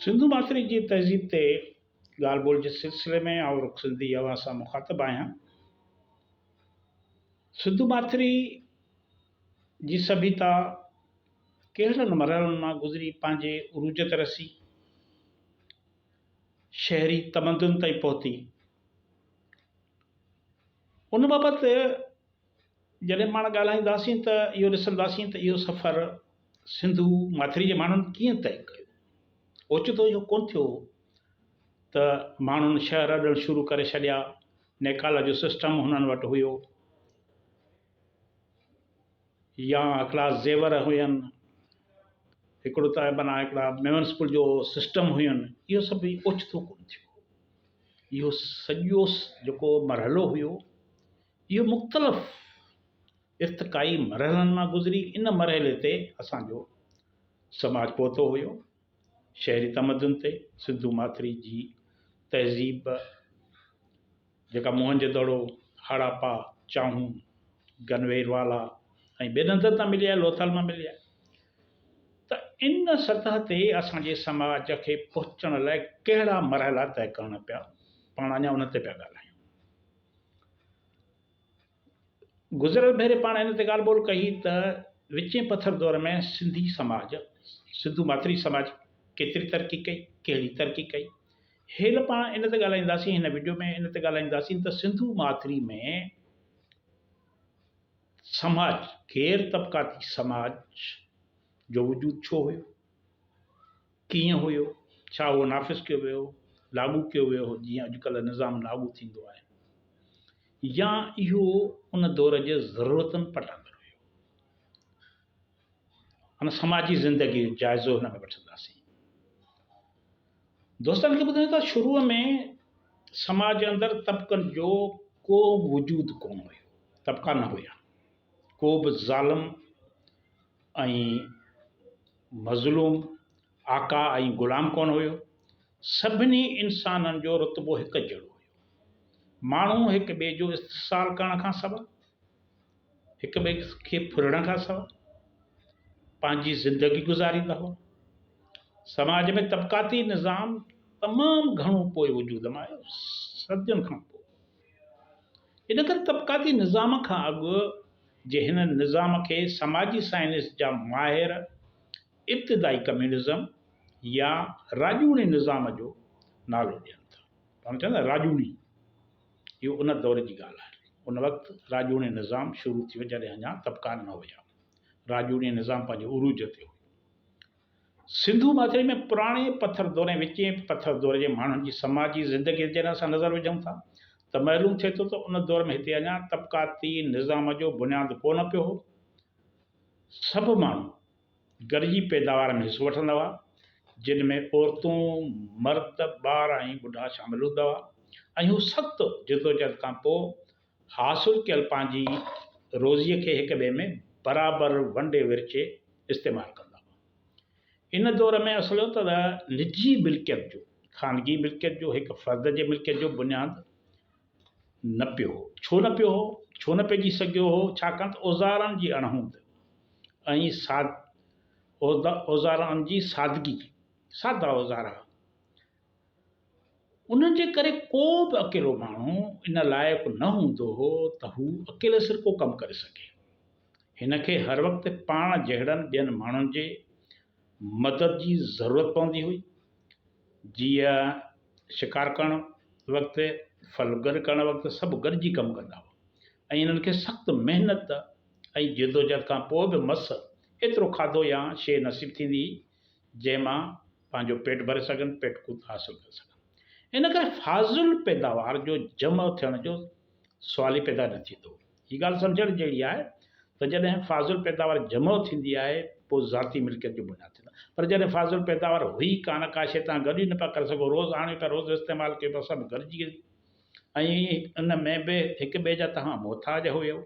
سنڌو ماٿري جي تهذيب تي ڳالهه ٻولهه جي سلسلي ۾ آئون رخ سنڌي اوهان سان مخاطب آهيان. سنڌو ماٿري جي سڀيتا ڪهڙن مرحلن مان گذري پنهنجي عروج تي رسي، شهري تمدن تائين پهتي، ان بابت جڏهن پاڻ ڳالهائينداسين ته اهو ڏسنداسين ته اهو سفر سنڌو ماٿري جي ماڻهن ڪيئن طئي ڪيو. اوچتو اهو ڪونه ٿيو ته ماڻهن شهر اڏڻ شروع ڪري ڇڏيا، نيڪال جو سسٽم هنن وٽ هيو يا هڪڙا زيور هين، هڪڙو ته معنيٰ هڪڙا ميونسپل جو سسٽم هين، اهو سڀ اوچتو ڪونه ٿيو. اهو سڄو جيڪو مرحلو هيو اهو مختلف ارتقائي مرحلن مان گذري ان مرحلي تي اسان جو سماج پهتو هيو. شهري تمدن تي سنڌو ماٿري جي تهذيب جيڪا موهن جو دڙو، هڙاپا، چانهون، گنوير والا ۽ ٻين هنڌن تان ملي آهي، لوٿل مان ملي آهي ته ان سطح تي اسان جي سماج کي پهچڻ لاء ڪهڙا مرحلا طئي ڪرڻا پيا، پاڻ اڃا ان تي پيا ڳالهايون. گذريل ڀيري پاڻ ان تي ڳالهه ٻولهه ڪئي ته وچين پٿر دور ۾ سنڌي سماج، سنڌو ماٿري سماج ڪيتري ترقي ڪئي، ڪهڙي ترقي ڪئي. هيل پاڻ ان تي ڳالهائينداسين، هن وڊيو ۾ ان تي ڳالهائينداسين ته سنڌو ماٿري ۾ سماج، غير طبقاتي سماج جو وجود ڇو هيو؟ ڪيئن هيو؟ ڇا اهو نافذ ڪيو ويو هو، لاڳو ڪيو ويو هو جيئن اڄڪلهه نظام لاڳو ٿيندو آهي يا اهو ان دور جي ضرورتن پٽاندر هيو؟ ان سماجي زندگي جو جائزو هن ۾ وٺنداسين. دوستن کي ٻڌايون ته شروع ۾ سماج اندر طبقن جو ڪو وجود ڪونه هيو، طبقا نه هيا، ڪو به ظالم ۽ مظلوم، آقا ۽ غلام ڪونه هيو. سڀني انسانن جو رتبو هڪ جهڙو هيو. ماڻهو هڪ ٻئي جو استحصال ڪرڻ کان سوا، هڪ ٻئي کي ڦرڻ کان سوا پنهنجي زندگي گذاريندا هئا. سماج ۾ طبقاتي نظام تمام گهڻو پوء وجود ۾ آيو، صدين کان پوء. ان ڪري طبقاتي نظام کان اڳ جي هن نظام کي سماجي سائنس جا ماهر ابتدائي ڪميونزم يا راڄوڻي نظام جو نالو ڏين ٿا. پاڻ چون ٿا راڄوڻي، اهو ان دور جي ڳالهه آهي. ان وقت راڄوڻي نظام شروع ٿيو جڏهن اڃا طبقا نه هيا. راڄوڻي نظام پنهنجي عروج تي هيو. سنڌو ماٿري ۾ پراڻي پٿر دور ۽ وچين پٿر دور جي ماڻهن جي سماجي زندگيء تي جڏهن اسان نظر وجهون ٿا ته معلوم ٿئي ٿو ته ان دور ۾ هتي اڃا طبقاتي نظام جو بنياد ڪو نه پيو هو. سڀ ماڻهو گڏجي پيداوار ۾ حصو وٺندا هئا، جن ۾ عورتون، مرد، ٻار ۽ ٻڍا شامل هوندا هئا ۽ هو سخت جدوجهد کان پوء حاصل ڪيل پنهنجي روزيء کي هڪ ٻئي ۾ برابر ونڊي ورچي استعمال ڪندا هئا. ان دور ۾ اصل اهو ته نجي ملڪيت جو، خانگي ملڪيت جو، هڪ فرد جي ملڪيت جو بنياد نه پيو هو. ڇو نه پيو هو؟ ڇو نه پئجي سگهيو هو؟ ڇاڪاڻ ته اوزارن جي اڻهوند ۽ اوزارن جي سادگي، سادا اوزار هئا. انهن جي ڪري ڪو به اڪيلو ماڻهو ان لائق نه هوندو هو ته هو اڪيلي سر ڪو ڪم ڪري سگهي. هن کي هر وقت پاڻ جهڙن ٻين ماڻهن جي مدد جي ضرورت پوندي هئي. جيئن شڪار ڪرڻ وقت، ڦل گڏ ڪرڻ وقت سڀ گڏجي ڪم ڪندا هئا ۽ انهن کي سخت محنت ۽ جدوجهد کان پوء به مس ايترو کاڌو يا شيء نصيب ٿيندي هئي، جنهن مان پنهنجو پيٽ ڀري سگهن، پيٽ قوت حاصل ڪري سگهن. ان ڪري فاضل پيداوار جو جمع ٿيڻ جو سوال ئي پيدا نه ٿيندو. هي ڳالهه سمجهڻ جهڙي آهي ته جڏهن فاضل پيداوار جمع ٿيندي آهي پوء ذاتي ملڪيت جو بنياد ٿيندو آهي. پر جڏهن فاضل پيداوار هئي ڪانه ڪا شيء توهان گڏ ئي نه پيا ڪري سگهو، روز آڻيو پيا روز استعمال ڪيو پيا سڀ گڏجي ۽ ان ۾ به هڪ ٻئي جا توهان محتاج هيو،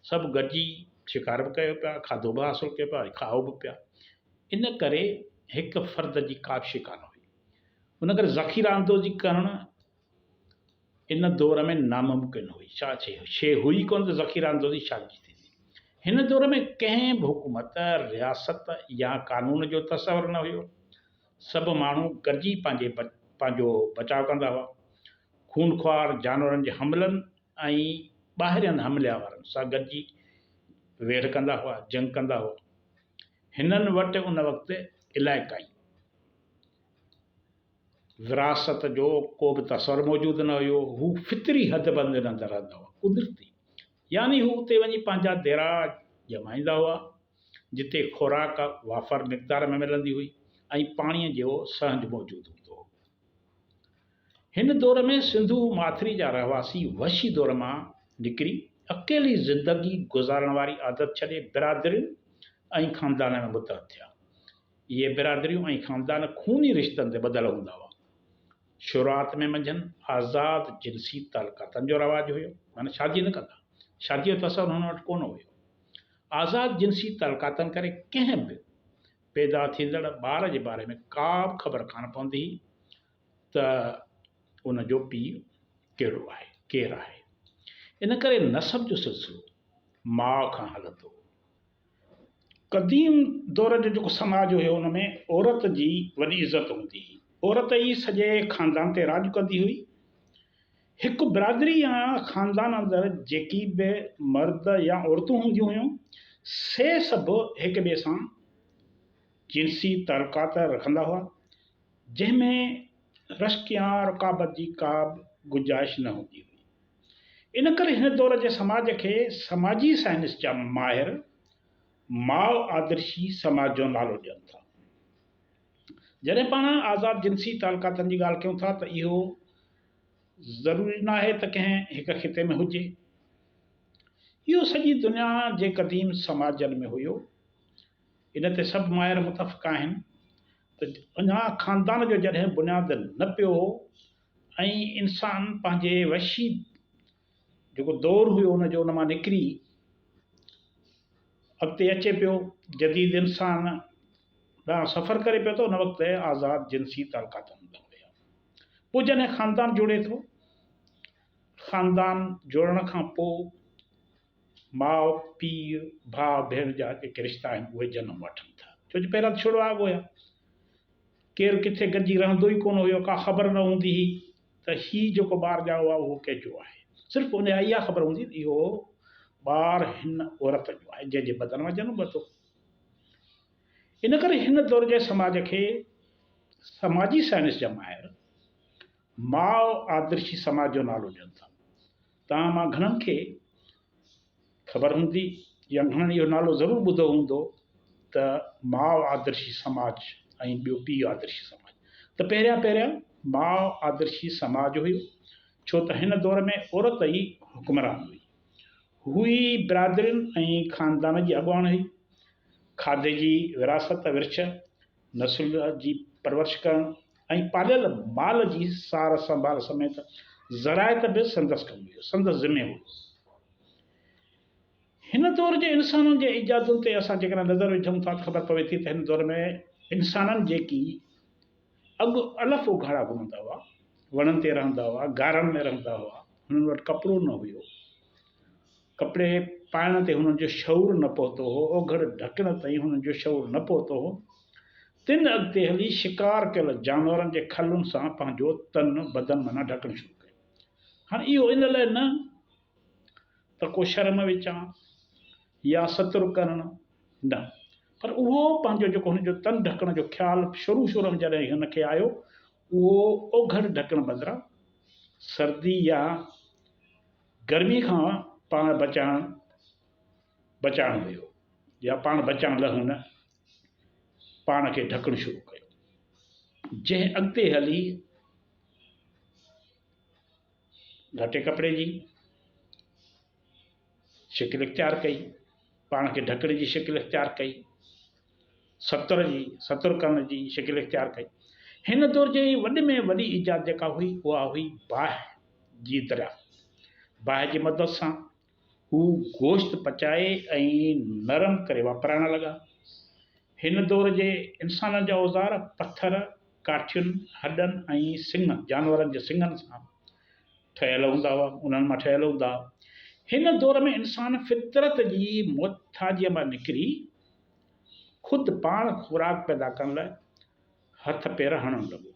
سڀ گڏجي شڪار به ڪيو پيا، کاڌو به حاصل ڪيو پيا ۽ کائو به پيا. ان ڪري هڪ فرد جي ڪا به شيء ڪانه هئي. ان ڪري ذخيره اندوزي ڪرڻ ان دور ۾ ناممڪن هئي. ڇا شيء شيء هئي ڪونه ته ذخيره اندوزي ڇا جي ٿيندي. هن دور ۾ ڪنهن به حڪومت، رياست يا قانون جو تصور نه هيو. سڀ ماڻهو گڏجي پنهنجي پنهنجو بچاء ڪندا هئا. خونخوار جانورن جي حملن ۽ ٻاهرين حملي آورن سان گڏجي ويڙهه ڪندا هئا، جنگ ڪندا هئا. هنن وٽ ان وقت علائقائي وراثت جو ڪو به تصور موجود نه هيو. هو فطري حد بندين اندر رهندا هئا، قدرتي يعني هو اتي وڃي پنهنجا ديرا ڄمائيندا هئا، جتي خوراڪ وافر مقدار ۾ ملندي هئي ۽ پاڻيء جو سهنج موجود هوندو هو. هن دور ۾ سنڌو ماٿري جا رهواسي وحشي دور مان نڪري اڪيلي زندگي گذارڻ واري عادت ڇڏي برادرين ۽ خاندانن ۾ متحد ٿيا. اهي برادريون ۽ خاندان خوني رشتن تي ٻڌل هوندا هئا. شروعات ۾ منجهن آزاد جنسي تعلقاتن جو رواج هيو، معنيٰ شادي نه ڪندا. شاديء جو تصور هنن وٽ ڪونه هيو. آزاد جنسي تعلقاتن ڪري ڪنهن به پيدا ٿيندڙ ٻار جي باري ۾ ڪا به خبر ڪانه پوندي هئي ته ان جو پيء ڪهڙو آهي، ڪير آهي. ان ڪري نسب جو سلسلو ماء کان هلندو هو. قديم دور جو جيڪو سماج هيو ان ۾ عورت جي وڏي عزت هوندي هئي. عورت ئي سڄي خاندان تي راڄ ڪندي هئي. هڪ برادري يا خاندان اندر جيڪي به مرد يا عورتون هونديون هيون سي سڀ هڪ ٻئي سان جنسي تعلقات رکندا هئا جنهن ۾ رشڪ يا رقابت جي ڪا به گنجائش نه هوندي هئي. ان ڪري هن دور جي سماج کي سماجي سائنس جا ماهر ماء آدرشي سماج جو نالو ڏين ٿا. جڏهن پاڻ آزاد جنسي تعلقاتن جي ڳالهه ڪيون ٿا ته اهو ضروري ناهي ته ڪنهن هڪ خطي ۾ هجي. اهو سڄي دنيا جي قديم سماجن ۾ هيو. ان تي سڀ ماهر متفق آهن ته اڃا خاندان جو جڏهن بنياد نه پيو هو ۽ انسان پنهنجي وحشي جيڪو دور هيو ان جو ان مان نڪري اڳتي اچي پيو جديد انسان ڏانهن سفر ڪري پيو ته ان وقت آزاد جنسي تعلقات هوندا هيا پوء جڏهن خاندان جوڙي ٿو خاندان جوڙڻ کان پوء ماء پيء ڀاء ڀيڻ جا جيڪي رشتا آهن اهي جنم وٺن ٿا ڇو جو پهريان ته ڇڙواڳ هيا ڪير ڪٿي گڏجي رهندو ئي ڪونه هيو، ڪا خبر نه هوندي هئي ته هي جيڪو ٻار ڄائو آهي اهو ڪنهن جو آهي. صرف ان اها خبر هوندي ته اهو ٻار هن عورت جو آهي جنهن جي بدن مان جنم ورتو. ان ڪري هن دور جي سماج کي سماجي سائنس جا ماهر ماء آدرشي سماج جو نالو ڏين ٿا. توهان مان گهڻن کي خبر هوندي يا گهڻن اهو نالو ضرور ٻڌو هوندو ته ماء آدرشي سماج ۽ ٻيو پيء آدرشي سماج ته پهريان پهريان ماء آدرشي سماج هيو ڇو ته هن دور ۾ عورت ئي حڪمران هئي. هو ئي برادرين ۽ خاندان جي اڳواڻ هئي. کاڌي جي ورهاست ورڇ نسل جي پرورش ڪرڻ ۽ پاليل مال جي سار سنڀال سميت زراعت به سندس ڪم هيو، سندس ذمي هيو. هن دور جي انسانن جي ايجادن تي اسان جيڪڏهن نظر وجهون ٿا ته خبر پوي ٿي ته هن دور ۾ انسانن جيڪي اڳ الف اگهاڙا گهمندا هئا، وڻن تي رهندا هئا، غارن ۾ رهندا هئا، هنن وٽ ڪپڙو نه هيو، ڪپڙي پائڻ تي هنن جو شعور نه پهتو هو، اوگهڙ ڍڪڻ تائين هنن جو شعور نه پهتو هو، تن اڳتي هلي شڪار ڪيل جانورن جي کلن سان پنهنجو تن بدن معنيٰ ڍڪڻ شروع ڪيو. هاڻي اهو ان لاء نه ته ڪو شرم وچان يا ستر ڪرڻ نه پر اهو پنهنجو جيڪو هن جو تن ڍڪڻ جو خيال شروع شروع ۾ جڏهن هن کي آيو اهو اوگهڙ ڍڪڻ بدران سردي يا گرمي کان پاڻ بچائڻ بچائڻ هيو يا پاڻ بچائڻ لاء هن پاڻ کي ڍڪڻ شروع ڪيو جنهن اڳتي هلي گهٽي ڪپڙي جي شڪل اختيار ڪئي پاڻ کي ڍڪڻ جي شڪل اختيار ڪئي ستر جي ستر ڪرڻ جي شڪل اختيار ڪئي هن دور جي وڏي ۾ وڏي ايجاد جيڪا هئي اها هئي باهه جي دريافت باهه جي مدد سان هو گوشت پچائي ۽ نرم ڪري واپرائڻ لڳا. هن دور جي انسانن جا اوزار پٿر، ڪاٺين، هڏن ۽ سڱ، جانورن جي سڱن سان ٺهيل هوندا هئا، انهن مان ٺهيل هوندا هئا. هن دور ۾ انسان فطرت جي محتاجيء مان نڪري خود پاڻ خوراڪ پيدا ڪرڻ لاء هٿ پير هڻڻ لڳو.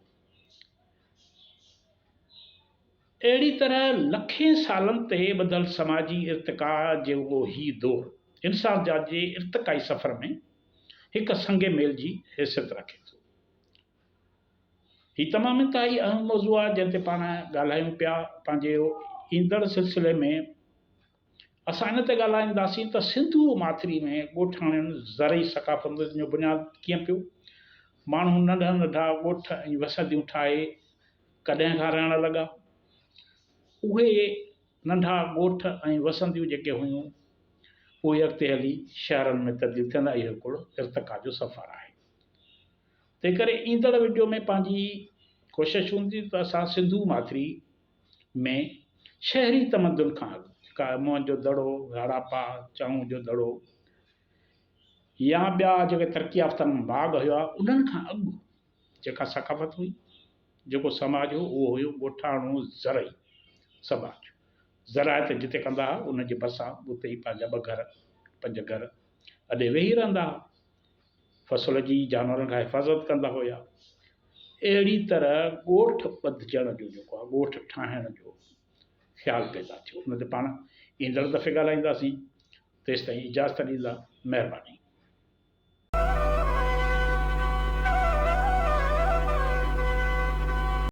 اهڙي طرح لکين سالن تي ٻڌل سماجي ارتقا جو هي دور انسان ذات جي ارتقائي سفر ۾ هڪ سنگ ميل جي حيثيت رکي ٿو. هي تمام انتهائي اهم موضوع آهي جنهن تي پاڻ ڳالهايون پيا. پنهنجي ايندڙ سلسلي ۾ اسان ان تي ڳالهائينداسين ته سنڌو ماٿري ۾ ڳوٺاڻين زرعي ثقافتن جو بنياد ڪيئن پيو؟ ماڻهو ننڍا ننڍا ڳوٺ ۽ وسنديون ٺاهي ڪڏهن کان رهڻ لڳا؟ اهي ننڍا ڳوٺ ۽ وسنديون جيڪي هيون اهي اڳتي هلي شهرن ۾ تبديل ٿيندا اهو هڪڙو ارتقا جو سفر آهي. تنهنڪري ايندڙ وڊيو ۾ پنهنجي ڪوشش هوندي ته اسان سنڌو ماٿري ۾ شهري تمدن کان اڳ جيڪا موهن جو دڙو، هڙاپا، چانهون جو دڙو يا ٻيا جيڪي ترقي يافته ماڳ هيا انهن کان اڳ جيڪا ثقافت هئي، جيڪو سماج هو اهو هيو ڳوٺاڻو زرعي سماج. زراعت جتي ڪندا هئا ان جي ڀرسان اتي ئي پنهنجا ٻه گهر، پنج گهر اڏي ويهي رهندا هئا. فصل جي جانورن کان حفاظت ڪندا هيا. اهڙي طرح ڳوٺ ٻڌجڻ جو جيڪو آهي ڳوٺ ٺاهڻ جو خيال پيدا ٿيو. ان تي پاڻ ايندڙ دفعي ڳالهائينداسين. تيستائين اجازت ڏيندا. مهرباني.